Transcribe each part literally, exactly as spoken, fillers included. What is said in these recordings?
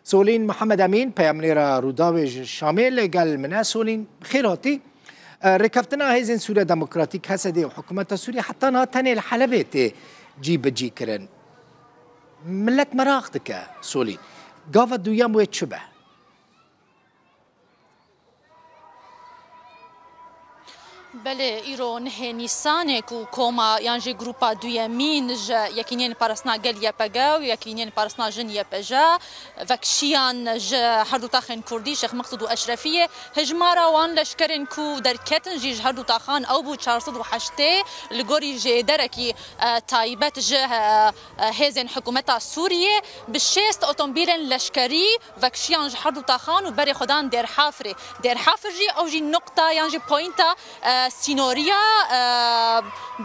Solîn Mihemed Emîn, peyamnêra Rûdawê ji Şamê li gel min e. Solîn, bi xêr hatî. E, rêkeftina Hêzên Sûriya Demokratîk, H S D, û hikûmeta Sûriyê heta niha tenê li Helebê tê cîbicî kirin. Milet meraq dike, Solîn. Gava duyem wê çi be? Belê, îro nehê Nîsanê ku koma yan jî grupa duyemîn ji Yekîniyên Parastina Gel Y P G û Yekîniyên Parastina Jin Y P J vekşiyan ji herdu taxên Kurdî, Şêx Meqsûd û Eşrefiyê, hejmara wan leşkerên ku derketin jî ji herdu taxan ew bû çar sed û heştê, li gorî jêderekî, e, taybet ji, e, e, hêzên hikûmeta Sûriyê bi şêst otomobîlên leşkerî vekşiyan ji herdu taxan û berê xwe dan Dêrhafirê. Dêrhafir jî, ew jî nuqta yan jî poynta, e, sînoriya, e,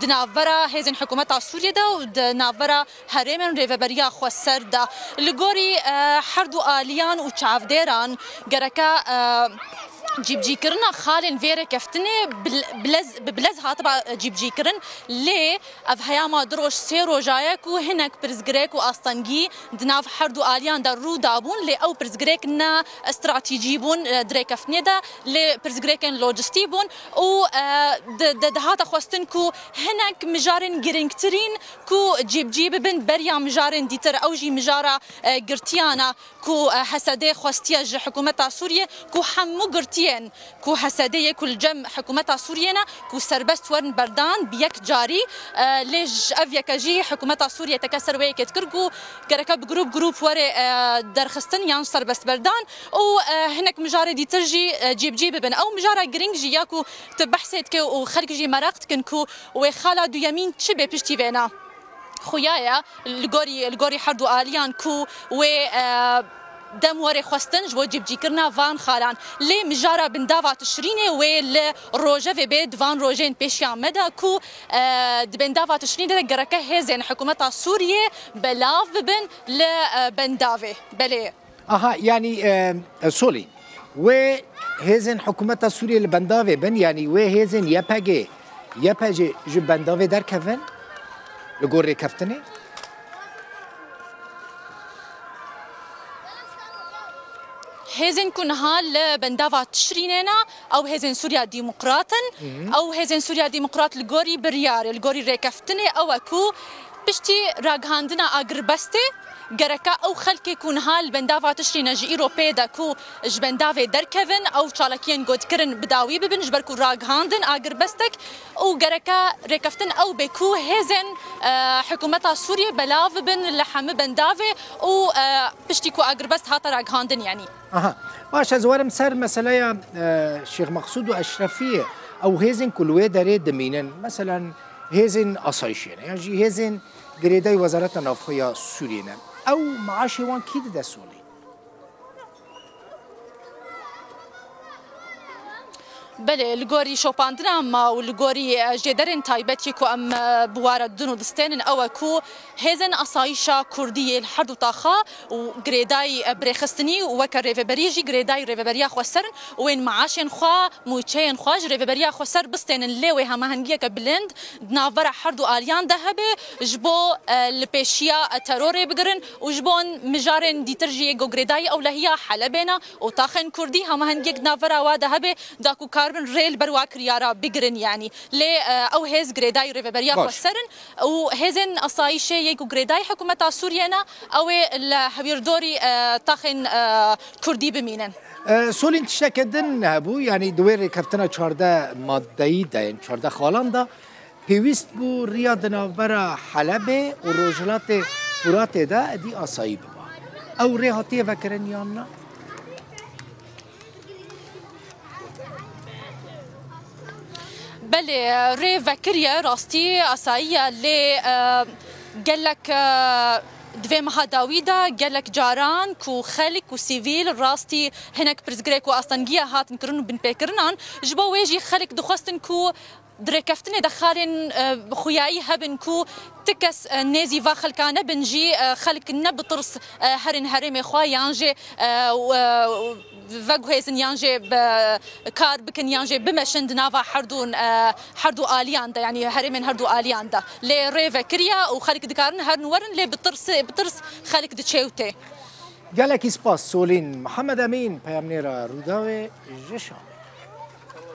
di navbera hêzên hikûmeta Sûriyê de û di navbera herêmên Rêveberiya Xweser de. Li gorî, e, herdu aliyan û çavdêran gereke, e, cîbicîkirina xalên vê rêkeftinê bi, bi lez, bi bilez hatiba cîbicîkirin, lê ev heyama du roj, sê roja ye ku hinek pirsgirêk û astengî di nav herdu aliyan de rû dabûn, lê ew pirsgirêk ne stratejî bûn, e, di rêkeftinê de, lê pirsgirêkên lojistî bûn û, e, di, di, dihate xwestin ku hinek mijarên girîngtirîn ku cîbicî bibin beriya mijarên dîtir, ew jî mijara, e, girtiyana ku, e, H S D xwestiye ji hikûmeta Sûriyê ku hemû girtiyên ku H S D yê ku li cem hikûmeta Sûriyê ne, ku serbest werin berdan bi yek carî, e, lê ji ev yeke jî hikûmeta Sûriyê teke ser wê yekê dikir ku gereke bi grûp grûp were, e, derxistin yan serbest berdan û, e, hinek mijarê dîtir jî, e, cîbicî bibin. Ew mijara girîng jî ya ku tu behsê dike û xelk jî meraq dikin ku wê xala duyemîn çi bê piştî vêna. Xuya ye li gorî, li gorî herdu aliyan ku wê, e, dem were xwestin ji bo cîbicîkirina van xalan. Lê mijara bindava Tişrînê wê li rojevê bê di van rojên pêşiya me de ku, e, di bindava Tişrînê de gereke hêzên hikûmeta Sûriyê belav bibin li, e, bendavê. Belê. Aha, yanî, e, Solî, wê hêzên hikûmeta Sûriyê li bendavê bin, yanî wê hêzên Y P G, Y P G ji bendavê derkevin li gor rêkeftinê? Hêzên ku niha li bendava Tişrînê ne, ew hêzên Sûriya Demokrat in. Hı hı. Ew hêzên Sûriya Demokrat li gorî biryarê, li gorî rêkeftinê ew e ku piştî ragihandina agirbestê gereke ew xelkê ku niha li bendava Tişrîne ji îro pê de ku ji bendavê derkevin, ew çalakiyên gotkirin bi dawî bibin, ji ber ku ragihandin agirbestek û gereke rêkeftin ew bê ku hêzên, e, hikûmeta Sûriyê belav bibin li hemû bendavê û, e, piştî ku agirbest hate ragihandin, yanî. Aha. Baş, ez werim ser meseleya, e, Şêx Meqsûd û Eşrefiyê. Ew hêzên ku li wê derê dimînin, meselen, hêzên asayişê ne, yan jî hêzên girêdayî Wezareta Navxwe ya Sûriyê ne. Ew maaşê wan kî dide Solî? Belê, li gorî şopandina me û li gorî, e, jêderên taybetî ku em, e, bi we re didin û distênin, ew e ku hêzên asayîşa Kurdî yê li her du taxa û girêdayî, e, birêxistinî û weke rêveberî jî girêdayî Rêveberiya Xweser in û ên meaşên xwe, mûçeyên xwe ji Rêveberiya Xweser bistênin, lê wê hemahengiyeke bilind di navbera her du aliyan de hebe ji bo, e, li pêşiya, e, terorê bigirin û ji bo mijarên dîtir jî yê ku girêdayî ewlehiya Helebê ne û taxên Kurdî hemahengiyek di navbera wa de hebe, da ku karibin rê li ber wa kiryara bigirin, yanî. Lê, e, ew hêz girêdayî Rêveberiya Baş. Xweser in û hêzên asayîşê yê ku girêdayî hikûmeta Sûriyê ne, ew ê li hewîrdorî, e, taxên, e, Kurdî bimînin. E, Solîn, tişteke din hebû, yanî di wê rêkeftina çardeh maddeyî de, yên çardeh xalan de, pêwîst bû riya di navbera Helebê û Rojhilatê Furatê de êdî asayî biba. Ew rê hatiye vekirin yan na? Belê, rê vekiriye, rastî asayî ye, lê, e, gelek, e, di vê meha dawî de gelek caran ku xelk û sivîl rastî hinek pirsgirêk û astengiya hatin kirin û binpêkirinan, ji bo wê jî xelk dixwestin ku di rêkeftinê de xalên, e, xuyayî hebin ku ti kes, e, nêzî va xelka nebin jî, e, xelk ne bi tirs, e, herin herêmê xwe yan jî, e, w-, e, veguhêzin yan jî bi kar bikin yan jî bimeşin di nava her du, e, her du aliyan de, yanî herêmên her du aliyan de. Lê rê vekiriye û xelk dikarin herin werin, lê bi tirs, bi tirs xelk diçe û tê. Gelekî spas Solîn. Mihemed Emîn, peyamnêra Rûdawê ji Şamê.